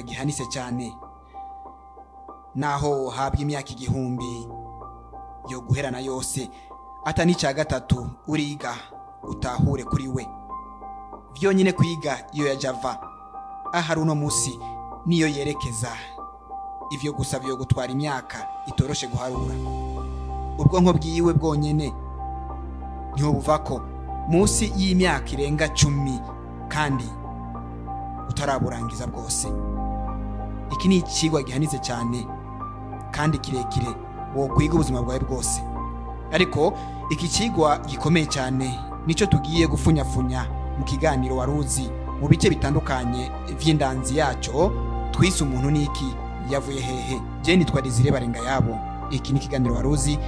Gihanitse cyane. Naho habwa imyaka 1000 yo guherana yose, ata n'icya gatatu uriga utahure kuri we. Vyonyine kwiga iyo ya java ahari uno musi niyo yerekeza, ivyo gusa byo gutwara imyaka itoroshe guharura. Ubwonko bwiwe bwonyene niho buvako musi y'imyaka irenga 10 kandi utaraburangiza bwose. Iki ni ikigwa gihanitse cyane kandi kirekire wo kwiga ubuzima bwawe bwose. Ariko iki kigwa gikomeye cyane nico tugiye gufunyafunya mu kiganiro Waruzi mu bice bitandukanye vy'indanzi yaco twise umuntu niki, yavuye hehe. Je nitwa Desire Barenga yabo. Iki ni kiganiro Waruzi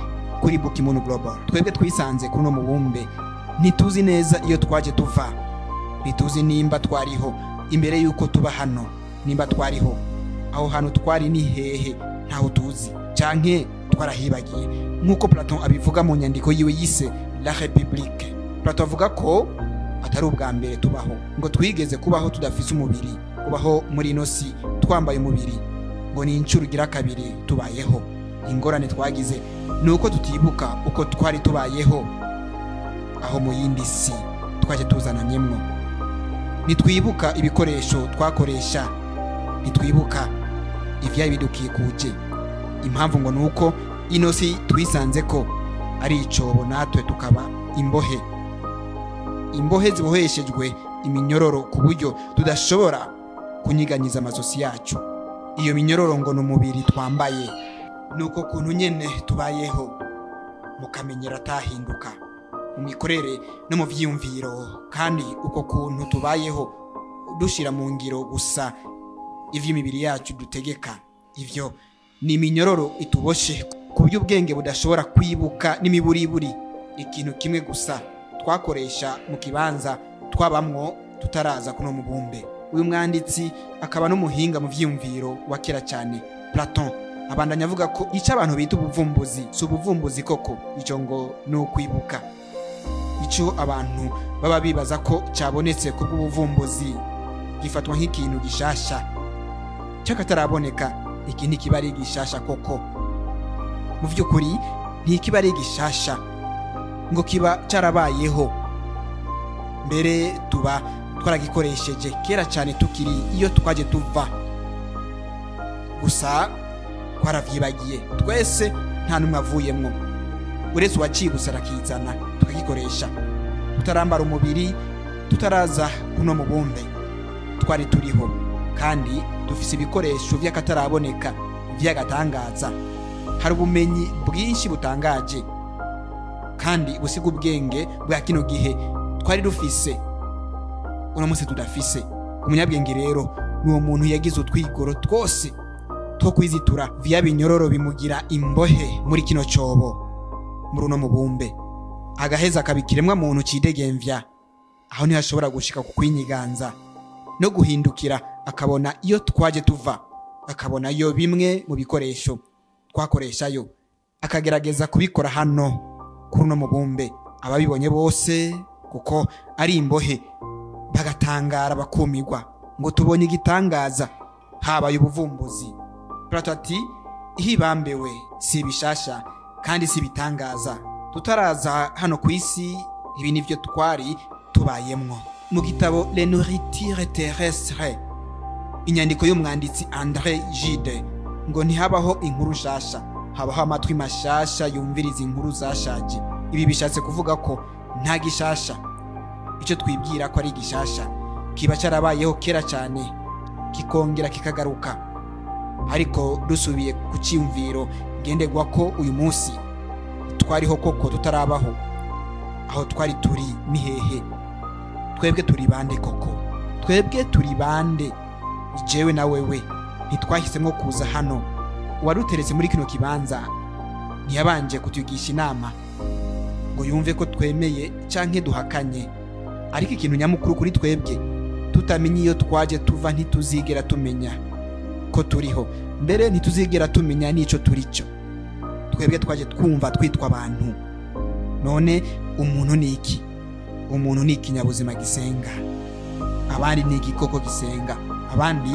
kuri Bukimono Global. Twebwe twisanze kuri no mubumbe, ntituzi neza iyo twaje tuva, ntituzi nimba twariho imbere yuko tuba hano, nimba twariho aho hantu twari ni hehe, ntaho tuzi canke twarahibagiye, nkuko Platon abivuga mu nyandiko yiwe yise La République. Platon avuga ko atari ubwa mbere tubaho, ngo twigeze kubaho tudafise umubiri, kubaho muri ino si twambaye umubiri, ngo ni incuro igira kabiri tubayeho. Ingorane twagize ni uko tutibuka uko twari tubayeho aho mu yindi si twaje tuzananyemwo. Nitwibuka ibikoresho twakoresha, nitwibuka ivyari bidukikuje. Impamvu ngo nuko ino si twisanze ko ari icobo, natwe tukaba imbohe, imbohe ziboheshejwe iminyororo ku buryo tudashobora kunyiganyiza amazosi yacu. Iyo minyororo ngo ni umubiri twambaye, nuko kuntu nyene tubayeho mukamenyera atahinduka mu mikorere no mu vyiyumviro, kandi uko kuntu tubayeho dushira mu ngiro gusa ivyo imibiri yacu dutegeka. Ivyo ni iminyororo ituboshe ku buryo ubwenge budashobora kwibuka n'imiburiburi ikintu kimwe gusa twakoresha mu kibanza twabamwo tutaraza kuno mubumbe. Uyu mwanditsi akaba n'umuhinga mu vyiyumviro wa kera cyane Platon abandanya avuga ko icyo abantu bita ubuvumbuzi si ubuvumbuzi koko, ico ngo ni ukwibuka. Ico abantu baba bibaza ko cyabonetse kubw'ubuvumbuzi gifatwa nk'ikintu gishasha cyakataraboneka. Iki ntikiba ari gishasha koko, mu vy'ukuri ntikiba ari gishasha, ngo kiba cyarabayeho mbere, tuba twaragikoresheje kera cyane tukiri iyo twaje tuva, gusa twaravyibagiye twese, nta numwe avuyemwo, uretse uwacibutse arakizana tukagikoresha. Tutarambara umubiri, tutaraza kuno mubumbe, twari turiho kandi dufise ibikoresho vy'akataraboneka vy'agatangaza. Hari ubumenyi bwinshi butangaje kandi busiga ubwenge bwa kino gihe twari dufise uno munsi tudafise. Umunyabwenge rero ni uwo muntu yagize utwigoro twose two kwizitura vya binyororo bimugira imbohe muri kino cobo, muri uno mubumbe, agaheza akabikiremwa muntu cidegemvya. Aho ntihashobora gushika ku kwinyiganza no guhindukira akabona iyo twaje tuva, akabona yo bimwe mu bikoresho twakoreshayo, akagerageza kubikora hano kuri uno mubumbe. Ababibonye bose kuko ari imbohe bagatangara bakumirwa, ngo tubonye igitangaza, habaye ubuvumbuzi. Plato ati ihibambewe si bishasha kandi si bitangaza, tutaraza hano ku isi ibi nivyo twari tubayemwo. Mu gitabo Les Nourritures Terrestres, inyandiko y'umwanditsi André Gide, ngo ntihabaho inkuru nshasha, habaho amatwi mashasha yumviriza inkuru zashaje. Ibi bishatse kuvuga ko nta gishasha, icyo twibwira ko ari gishasha kiba cyarabayeho kera cyane kikongera kikagaruka. Ariko dusubiye ku cyiyumviro ngenderwa ko uyu munsi twariho koko tutarabaho, aho twari turi ni hehe? Twebwe turi bande koko? Twebwe turi bande? Jewe na wewe ntitwahisemo kuza hano. Uwaduteretse muri kino kibanza ntiyabanje kutugisha inama ngo yumve ko twemeye canke duhakanye. Ariko ikintu nyamukuru kuri twebwe, tutamenye iyo twaje tuva ntituzigera tumenya ko turiho, mbere ntituzigera tumenya n'ico turico. Twebwe twaje twumva twitwa abantu. None umuntu ni iki? Umuntu ni ikinyabuzima gisenga, abandi ni igikoko gisenga, abandi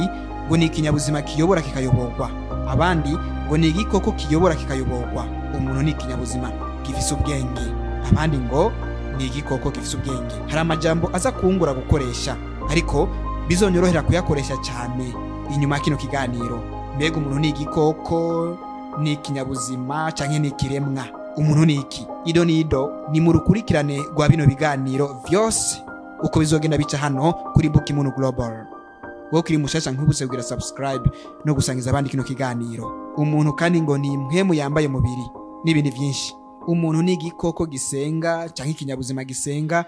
ngo ni ikinyabuzima kiyobora kikayoborwa, abandi ngo ni igikoko kiyobora kikayoborwa. Umuntu ni ikinyabuzima gifise ubwenge, abandi ngo ni igikoko gifise ubwenge. Hari amajambo aza kungura gukoresha, ariko bizonyorohera kuyakoresha cyane inyuma kino kiganiro. Mbega umuntu ni igikoko, ni ikinyabuzima canke ni ikiremwa? Umuntu ni iki? Ido nido ni mu rukurikirane rwa bino biganiro vyose uko bizogenda bica hano kuri Bukimuntu Global. Wowe ukiri mushasha nkubuse kugira subscribe no gusangiza abandi kino kiganiro. Umuntu kandi ngo ni impwemu yambaye umubiri n'ibindi vyinshi. Umuntu ni igikoko gisenga canke ikinyabuzima gisenga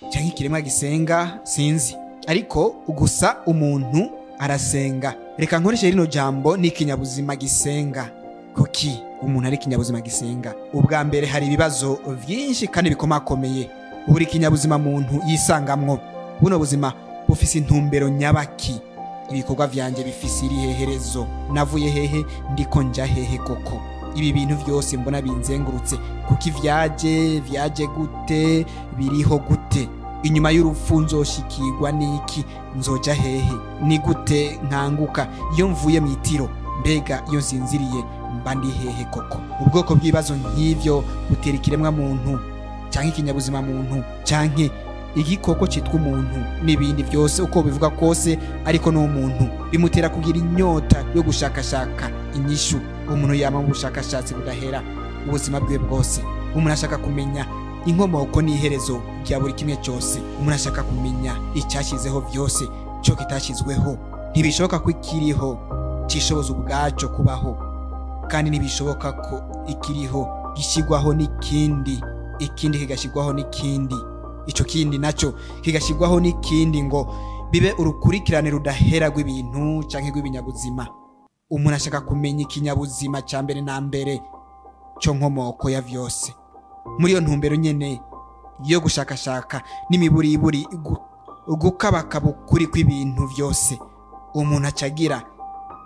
canke ikiremwa gisenga, sinzi, ariko gusa umuntu arasenga. Reka nkoreshe rino jambo, ni ikinyabuzima gisenga. Kuki umuntu ari ikinyabuzima gisenga? Ubwa mbere, hari ibibazo vyinshi kandi bikomakomeye buri kinyabuzima muntu yisangamwo. Buno buzima bufise intumbero nyabaki? Ibikorwa vyanje bifise irihe herezo? Navuye hehe? Ndiko nja hehe koko? Ibi bintu vyose mbona binzengurutse, kuki vyaje gute? Biriho gute? Inyuma y'urupfu nzoshikirwa n'iki? Nzoja hehe? Ni gute nkanguka iyo mvuye mw'itiro? Mbega iyo nsinziriye mba ndi hehe koko? Ubwoko bw'ibibazo nk'ivyo butera ikiremwa muntu canke ikinyabuzima muntu canke igikoko citwa umuntu n'ibindi vyose uko bivuga kose, ariko ni umuntu, bimutera kugira inyota yo gushakashaka inyishu. Umuntu yama mu bushakashatsi budahera ubuzima bwiwe bwose. Umuntu ashaka kumenya inkomoko n'iherezo rya buri kimwe cyose. Umuntu ashaka kumenya icyashyizeho vyose cyo kitashyizweho. Ntibishoboka ko ikiriho cishoboza ubwaco kubaho, kandi ntibishoboka ko ikiriho gishyirwaho n'ikindi, ikindi kigashyirwaho n'ikindi, ico kindi naco kigashyirwaho n'ikindi, ngo bibe urukurikirane rudahera rw'ibintu canke rw'ibinyabuzima. Umuntu ashaka kumenya ikinyabuzima ca mbere na mbere cyo nkomoko ya vyose. Muri iyo ntumbero nyene yo gushakashaka n'imiburiburi gukabakaba ukuri kw'ibintu vyose, umuntu acagira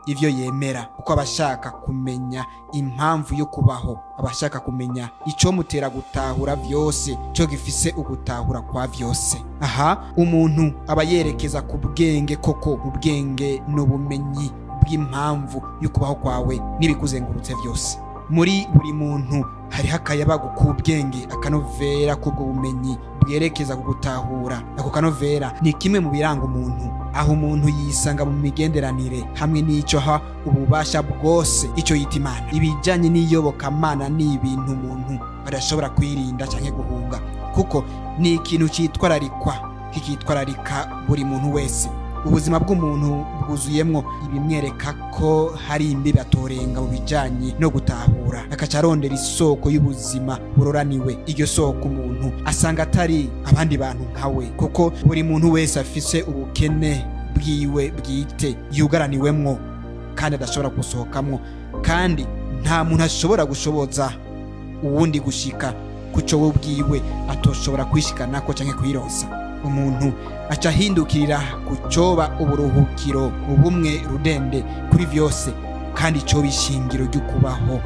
ivyo yemera, kuko abashaka kumenya impamvu yo kubaho, abashaka kumenya ico mutera gutahura vyose cyo gifise ugutahura kwa vyose. Aha umuntu aba yerekeza ku bwenge koko, ubwenge n'ubumenyi bw'impamvu yo kubaho kwawe n'ibikuzengurutse vyose. Muri buri muntu hariho akayabagu k'ubwenge, akanovera k'ubwo bumenyi bwerekeza ku gutahura. Ako kanovera ni kimwe mu biranga umuntu, aho umuntu yisanga mu migenderanire hamwe n'ico ha ububasha bwose, ico yita Imana. Ibijanye n'iyobokamana ni ibintu umuntu adashobora kwirinda canke guhunga, kuko ni ikintu citwararikwa, kikitwararika buri muntu wese. Ubuzima bw'umuntu bwuzuyemwo ibimwereka ko hari imbibi atorenga mu bijanye no gutahura, akaca arondera isoko y'ubuzima buroraniwe. Iryo soko umuntu asanga atari abandi bantu nkawe, kuko buri muntu wese afise ubukene bwiwe bwite yugaraniwemwo kandi adashobora gusohokamwo, kandi nta muntu ashobora gushoboza uwundi gushika kuco we ubwiwe atoshobora kwishikanako canke kwironsa. Umuntu aca ahindukirira ku coba uburuhukiro, ubumwe rudende kuri vyose, kandi coba ishingiro ry'ukubaho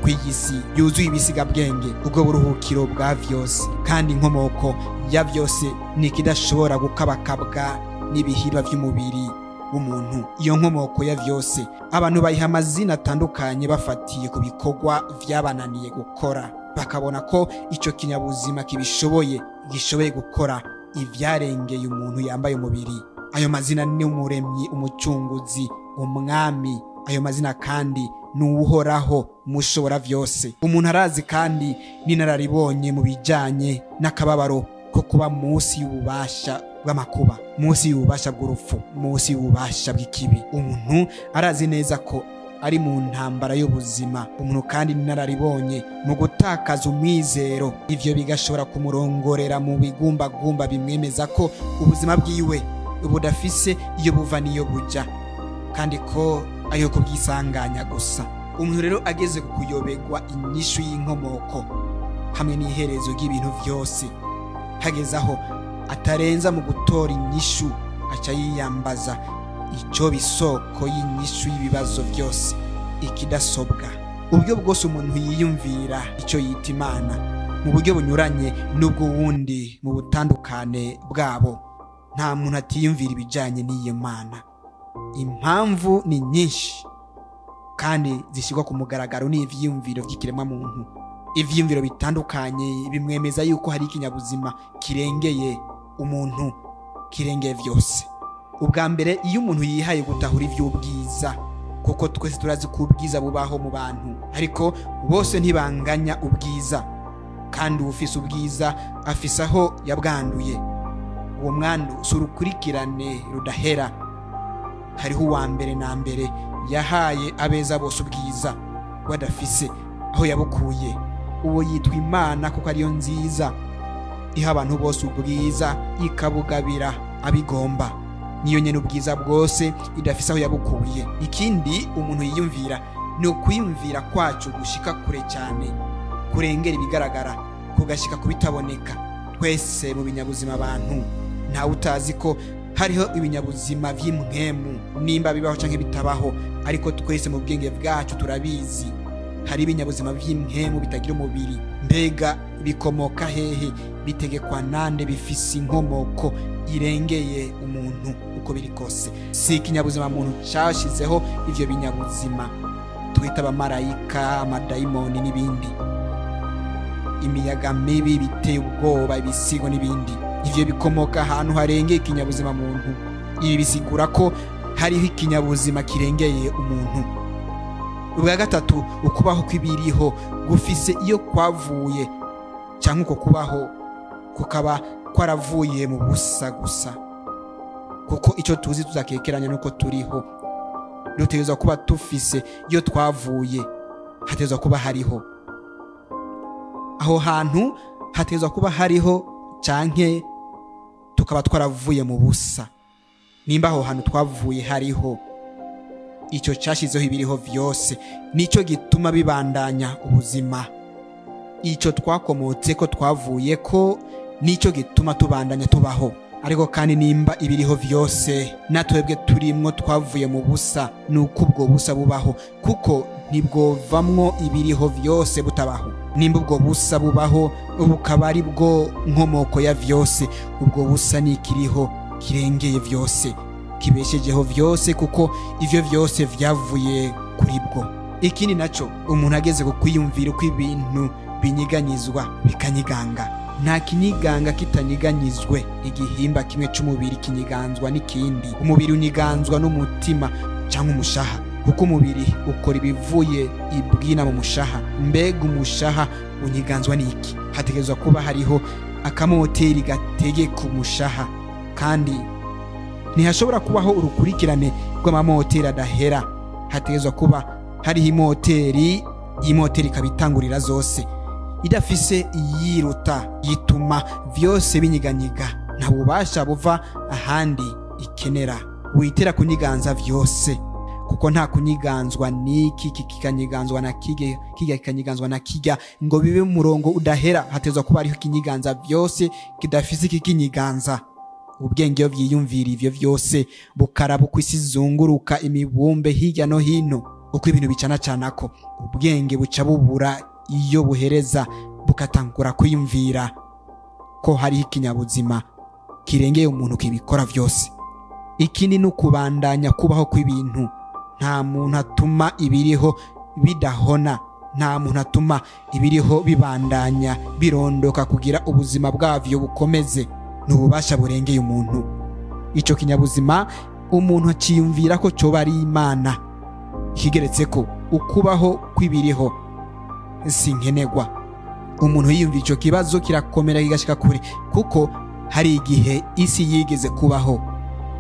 kw'iyisi yuzuye ibisigabwenge. Ubwo buruhukiro bwa vyose kandi inkomoko ya vyose ni ikidashobora gukabakabwa n'ibihimba vy'umubiri w'umuntu. Iyo nkomoko ya vyose abantu bayiha amazina atandukanye bafatiye ku bikorwa vyabananiye gukora, bakabona ko ico kinyabuzima kibishoboye, gishoboye gukora ivyarengeye umuntu yambaye umubiri. Ayo mazina ni Umuremyi, Umucunguzi, Umwami. Ayo mazina kandi ni Uhoraho mushobora vyose. Umuntu arazi kandi n'inararibonye mu bijanye n'akababaro ko kuba munsi y'ububasha bw'amakuba, munsi y'ububasha bw'urupfu, munsi y'ububasha bw'ikibi. Umuntu arazi neza ko ari mu ntambara y'ubuzima. Umuntu kandi n'inararibonye mu gutakaza umwizero, ivyo bigashobora kumurongorera mu bigumbagumba bimwemeza ko ubuzima bwiwe budafise iyo buva n'iyo buja, kandi ko ariyo kubwisanganya gusa. Umuntu rero ageze ku kuyobegwa inyishu y'inkomoko hamwe n'iherezo ry'ibintu vyose, hageze aho atarenza mu gutora inyishu, aca yiyambaza ico bisoko y'inyishu y'ibibazo vyose, ikidasobwa. Uburyo bwose umuntu yiyumvira ico yita Imana mu buryo bunyuranye n'ubwo wundi mu butandukane bwabo, nta muntu atiyumvira ibijanye n'iyo Mana. Impamvu ni nyinshi kandi zishyirwa ku mugaragaro n'ivyiyumviro vy'ikiremwamuntu. Ivyiyumviro bitandukanye bimwemeza yuko hari ikinyabuzima kirengeye umuntu, kirengeye vyose. Ubwa mbere, iyo umuntu yihaye gutahura ivy'ubwiza, kuko twese turazi ko ubwiza bubaho mu bantu, ariko bose ntibanganya ubwiza, kandi uwufise ubwiza afise aho yabwanduye. Uwo mwandu si urukurikirane rudahera. Hariho uwa mbere na mbere yahaye abeza bose ubwiza, badafise aho yabukuye. Uwo yitwa Imana, kuko ariyo nziza iha abantu bose ubwiza, ikabugabira abigomba. Niyo nyene ubwiza bwose idafise aho yabukuye. Ikindi umuntu yiyumvira ni ukwiyumvira kwacu gushika kure cyane, kurengera ibigaragara, kugashika kubitaboneka. Twese mu binyabuzima abantu, ntawe utazi ko hariho ibinyabuzima vy'impwemu, nimba bibaho canke bitabaho, ariko twese mu bwenge bwacu turabizi. Hari ibinyabuzima vy'impwemu bitagira umubiri. Mbega bikomoka hehe? Bitegekwa nande? Bifise inkomoko irengeye umuntu uko biri kose. Si ikinyabuzima muntu cashizeho ivyo binyabuzima twita abamarayika, amadayimoni n'ibindi, imiyaga mibi biteye ubwoba, ibisigo n'ibindi. Ivyo bikomoka ahantu harengeye ikinyabuzima muntu. Ibi bisigura ko hariho ikinyabuzima kirengeye umuntu. Ubwa gatatu, ukubaho kw'ibiriho gufise iyo kwavuye, canke uko kubaho kukaba kwaravuye mu busa gusa, kuko ico tuzi tuzakekeranya nuko turiho. Dutegerezwa kuba tufise iyo twavuye, hategerezwa kuba hariho aho hantu, hategerezwa kuba hariho, canke tukaba twaravuye mu busa. Nimba aho hantu twavuye hariho, icyo cyashyizeho ibiriho vyose nicyo gituma bibandanya ubuzima. Icyo twakomotse ko twavuye ko nicyo gituma tubandanya tubaho. Ariko kandi nimba ibiriho vyose natwebwe turimwo twavuye mu busa, nuko ubwo busa bubaho, kuko ntibwovamwo ibiriho vyose butabaho. Nimba ubwo busa bubaho bukaba ari bwo nkomoko ya vyose, ubwo busa ni ikiriho kirengeye vyose, kibeshejeho vyose, kuko ivyo vyose vyavuye kuri bwo. Ikindi naco, umuntu ageze ku kwiyumvira uko ibintu binyiganyizwa bikanyiganga. Nta kinyiganga kitanyiganyizwe. Igihimba kimwe c'umubiri kinyiganzwa n'ikindi. Umubiri unyiganzwa n'umutima canke umushaha, kuko umubiri ukora ibivuye ibwina mu mushaha. Mbega umushaha unyiganzwa n'iki? Hategerezwa kuba hariho akamoteri gategeka umushaha, kandi ntihashobora kubaho urukurikirane rw'amamoteri adahera. Hategerezwa kuba hariho imoteri, imoteri ikaba itangurira zose, idafise iyiruta yituma vyose binyiganyiga. Nta bubasha buva ahandi ikenera witera kunyiganza vyose, kuko nta kunyiganzwa n'iki kikanyiganzwa na kige, kijya kikanyiganzwa na kijya, ngo bibe umurongo udahera. Hategerezwa kuba hariho ikinyiganza vyose kidafise ikikinyiganza. Ubwenge iyo vyiyumvira ivyo vyose, bukaraba uko isi izunguruka imibumbe hirya no hino, uko ibintu bicanacanako, ubwenge buca bubura iyo buhereza, bukatangura kwiyumvira ko hariho ikinyabuzima kirengeye umuntu kibikora vyose. Ikindi ni ukubandanya kubaho kw'ibintu. Nta muntu atuma ibiriho bidahona, nta muntu atuma ibiriho bibandanya birondoka kugira ubuzima bwavyo bukomeze. Ni ububasha burengeye umuntu. Ico kinyabuzima umuntu aciyumvira ko coba ari Imana. Ikigeretse ko ukubaho kw'ibiriho si nkenerwa. Umuntu yiyumvira ico kibazo kirakomera kigashika kure, kuko hari igihe isi yigeze kubaho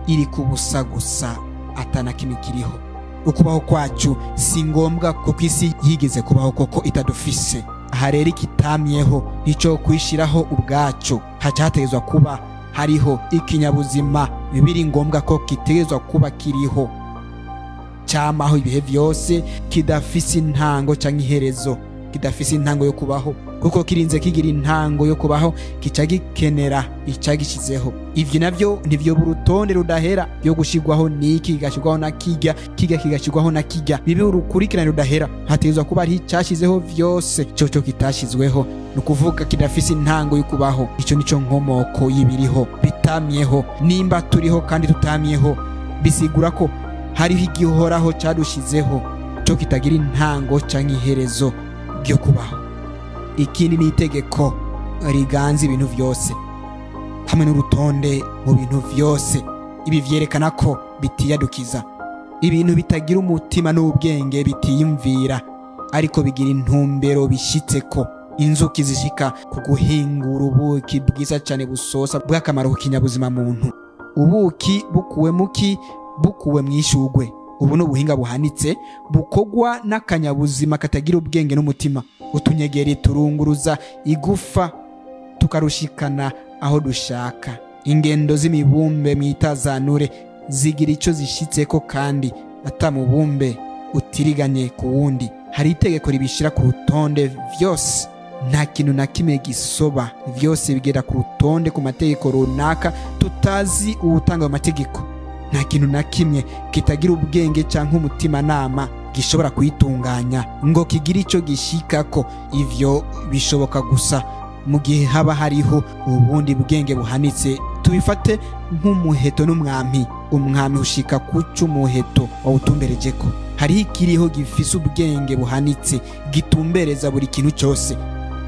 iri kubusa gusa, atana kimwe kiriho. Ukubaho kwacu si ngombwa, kuko isi yigeze kubaho koko itadufise. Aha rero ikitamyeho nico kwishiraho ubwacu. Haca hategerezwa kuba hariho ikinyabuzima biri ngombwa ko kitegerezwa kuba kiriho, camaho ibihe vyose, kidafise intango canke iherezo, kidafise intango yo kubaho, kuko kirinze kigira intango yo kubaho kica gikenera icagishizeho. Ivyo navyo ntivyo urutonde rudahera yo gushirwaho niki kigashirwaho na kijya, kijya kigashirwaho na kijya, bibe urukurikirane rudahera. Hategerezwa kuba ari icashizeho vyose, coco kitashizweho, ni ukuvuga kidafise intango yo kubaho. Ico nico nkomoko y'ibiriho bitamyeho. Nimba turiho kandi tutamyeho, bisigura ko Hariho igihoraho cadushizeho cyo kitagira intango canke iherezo ryo kubaho. Ikindi ni itegeko riganza ibintu vyose hamwe n'urutonde mu bintu vyose. Ibi vyerekana ko bitiyadukiza. Ibintu bitagira umutima n'ubwenge bitiyumvira, ariko bigira intumbero bishitseko. Inzuki zishika ku guhingura ubuki bwiza cyane busosa bw'akamaro ku kinyabuzima muntu. Ubuki bukuwe muki bukuwe mwishugwe. Ubu ni ubuhinga buhanitse bukogwa n'akanyabuzima katagira ubwenge n'umutima. Utunyegeri turunguruza igufa tukarushikana aho dushaka. Ingendo z'imibumbe mwitazanure zigira ico zishitseko, kandi atamubumbe utiriganye ku wundi. Hari itegeko ribishira ku rutonde vyose. Nta kintu na kimwe gisoba, vyose bigera ku rutonde ku mategeko runaka tutazi uwutanga ayo mategeko. Nta kintu na kimwe kitagira ubwenge canke umutimanama gishobora kuyitunganya ngo kigire ico gishikako. Ivyo bishoboka gusa mu gihe haba hariho ubundi bwenge buhanitse. Tubifate nk'umuheto n'umwami. Umwami ushika kuca umuheto wawutumberejeko. Hariho ikiriho gifise ubwenge buhanitse gitumbereza buri kintu cyose.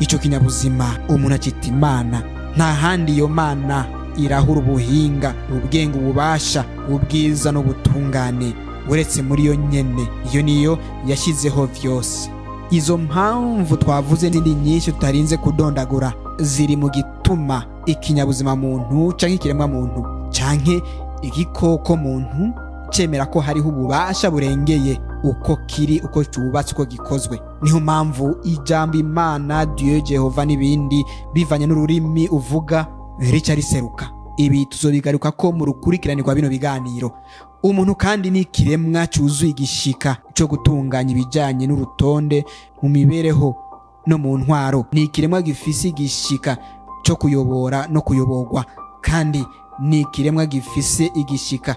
Ico kinyabuzima umuntu acita Imana. Nta handi iyo Mana irahura ubuhinga, ubwenge, ububasha, ubwiza n'ubutungane uretse muri yo nyene. Iyo niyo yashyizeho vyose. Izo mpamvu twavuze n'indi nyinshi tutarinze kudondagura ziri mu gituma ikinyabuzima muntu canke ikiremwa muntu canke igikoko muntu cemera ko hariho ububasha burengeye uko kiri, uko cyubatse, uko gikozwe. Niho mpamvu ijambo Imana, Dieu, Jehova n'ibindi bivanye n'ururimi uvuga rica riseruka. Ibi tuzobigaruka ko mu rukurikirane rwa bino biganiro. Umuntu kandi ni ikiremwa cyuzuye igishika cyo gutunganya ibijyanye n'urutonde mu mibereho no mu ntwaro. Ni ikiremwa gifise igishika cyo kuyobora no kuyoborwa, kandi ni ikiremwa gifise igishika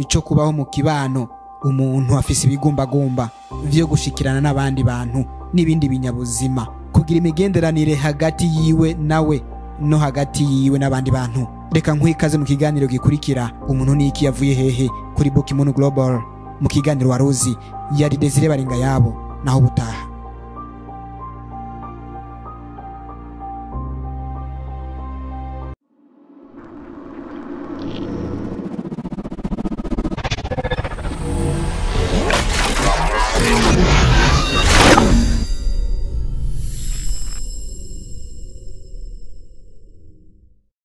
cyo kubaho mu kibano. Umuntu afise ibigumbagumba vyo gushikirana n'abandi bantu n'ibindi binyabuzima, kugira imigenderanire hagati yiwe nawe no hagati yiwe n'abandi bantu. Reka nkwikaze mu kiganiro gikurikira, umuntu niki yavuye hehe, kuri Bookmoon Global. Mu kiganiro waruzi yari Desire Baringa yabo. Naho butaha.